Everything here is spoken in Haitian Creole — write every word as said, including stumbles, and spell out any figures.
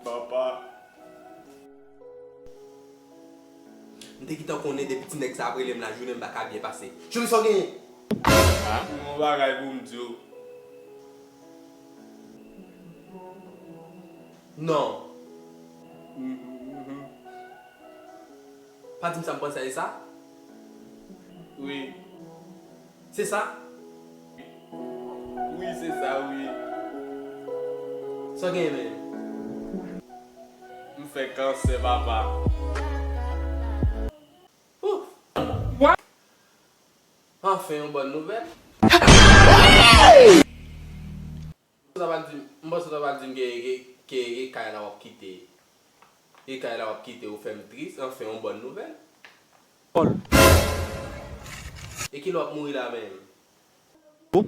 Papa. M te gentan konnen depi ti nèg sa ap rele m la, jounen m pa ka byen pase. Cheri, sa w genyen? Yon bagay pou m di w. Non. Pa di m sa m panse a, e sa? Wi. Se sa? Wi, se sa, wi. Sa w genyen menm? M fè kansè, papa. Ouf! Anfen, yon bòn nouvèl. M panse w ta pral di m, m panse w ta pral di m ke, ke, ke, ke kay la w ap kite. Ke kay la w ap kite, ou fè m tris, anfen, yon bòn nouvèl. Pòl. E kilè w ap mouri la menm? Oop.